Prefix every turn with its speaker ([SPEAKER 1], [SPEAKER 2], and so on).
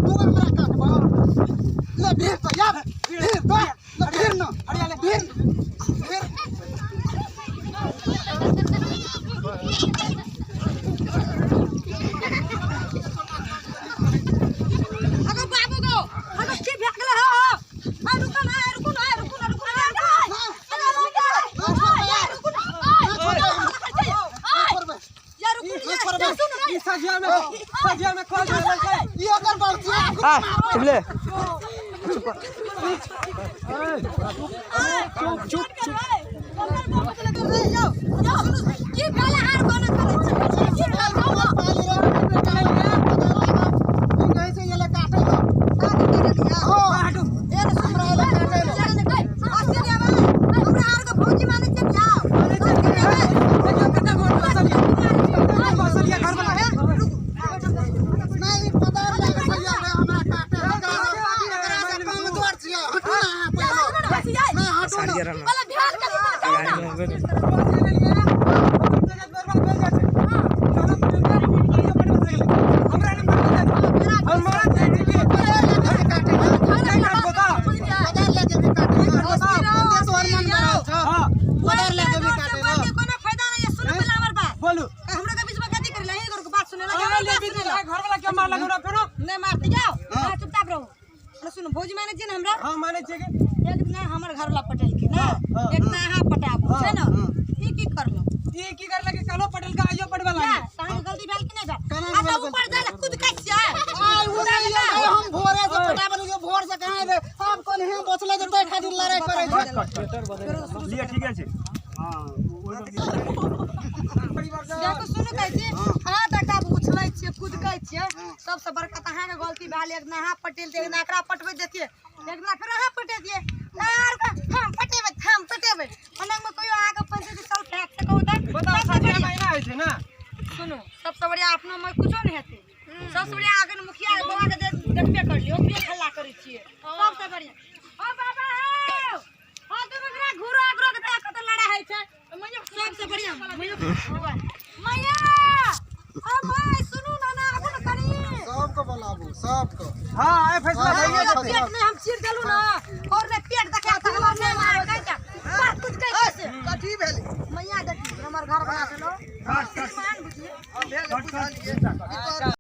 [SPEAKER 1] तू हमरा काटबा ले भीड़ तो यार भीड़ तो ले भीड़ न
[SPEAKER 2] हरियाले
[SPEAKER 1] भीड़ भीड़।
[SPEAKER 3] अगर बाबू गो अगर की भए गेलै हो हो आ रुको ना रुको ना रुको ना रुको ना रुको ना
[SPEAKER 1] छोड़बे
[SPEAKER 3] यार रुको
[SPEAKER 1] ना छोड़बे
[SPEAKER 2] ई सजिया में खोल दे लड़का।
[SPEAKER 1] ई ओकर बाल छियै।
[SPEAKER 4] आ चुप ले।
[SPEAKER 3] चुप चुप चुप की भेलै हार कोना करै छी की भेल
[SPEAKER 1] पाली रे ई कहै छै ये ले काटे लो। हां
[SPEAKER 2] हटू।
[SPEAKER 1] हमरा ले काटे लो।
[SPEAKER 2] देखियो कते मोट मसलिया, कते मसलिया घर वाला।
[SPEAKER 1] नहीं पता लगे सैया रे हमरा काटे एकरा से कमजोर छियै। हटू ना अहाँ पहिले। नहीं हटू ना। बदल लेके भी काटे लो। ओते तोहर मन बढ़ल छौ। बदल लेके भी काटे लो।
[SPEAKER 2] बोलू।
[SPEAKER 3] हमरा के बीच में गति करेला यही बात सुनेला।
[SPEAKER 2] घर वाला के मार लगे फेरो।
[SPEAKER 3] नहीं मारते जाओ चुपचाप रहो। सुनो भौजी माने छी ने हमरा।
[SPEAKER 2] हां माने छै के
[SPEAKER 3] एक दिन हमर घर ला पटेल के ना एक दिन अहाँ पटाबू छै ना। ई की करलो?
[SPEAKER 2] ई की करले के कालो पटेल का आइयो पटवा
[SPEAKER 3] क्या
[SPEAKER 2] लागे।
[SPEAKER 3] तहन गलती भेल कि नहीं भेल?
[SPEAKER 1] केना
[SPEAKER 3] आ
[SPEAKER 1] भेल
[SPEAKER 3] तऽ ऊपर जाय ला कूद के छियै।
[SPEAKER 1] आइ उ नहीं ये हम भोरे से पटाबे लियो भोर से कहाँ एबै आब कोन हे बचले जे तै खातिर लड़ाई करै छै।
[SPEAKER 4] लिए ठीक আছে।
[SPEAKER 3] देखो सुनू कहै छी अहाँ तऽ एकटा उछलै छियै कूदकै छियै सबसँ बड़का तऽ अहाँके गलती भेल। एक दिन अहाँ पटेल एक दिन एकरा पटबै देतियै एक दिन फेर अहाँ पटेतियै आर हम पटेबै हम पटेबै ओनामे कहियो अहाँके पंचायती साल फेक से कहू तऽ।
[SPEAKER 2] बताओ
[SPEAKER 3] सबसँ
[SPEAKER 2] सजिया
[SPEAKER 3] बढ़िया
[SPEAKER 2] में एना होइ छै ना।
[SPEAKER 3] सुनू सबसँ बढ़िया अपनो में कुछो नहीं हेतै। सबसँ बढ़िया आगे मुखिया बाबा के देखबे कर लियौ ओकरे हल्ला करै छियै सबसँ बढ़िया। ओ बाबा हौ हँ दुनू गोरा घुरो घुरो के देख कतऽ लड़ाइ होइ छै। सबसँ बढ़िया मैया ओ my सुनू ना ना आबू ना कनी।
[SPEAKER 1] सबके बोलाबू सबके।
[SPEAKER 2] हां आइ फैसला भइए जेतै।
[SPEAKER 3] पेट में हम चीर देलू ना और ने पेट देखा त हमर नहीं मारे कहै छै बात कुछ कहै छै।
[SPEAKER 1] कथी भेलै?
[SPEAKER 3] मैया देखी हमर घर बना देलो। मान बुझिए।
[SPEAKER 1] भेल बुझलियै।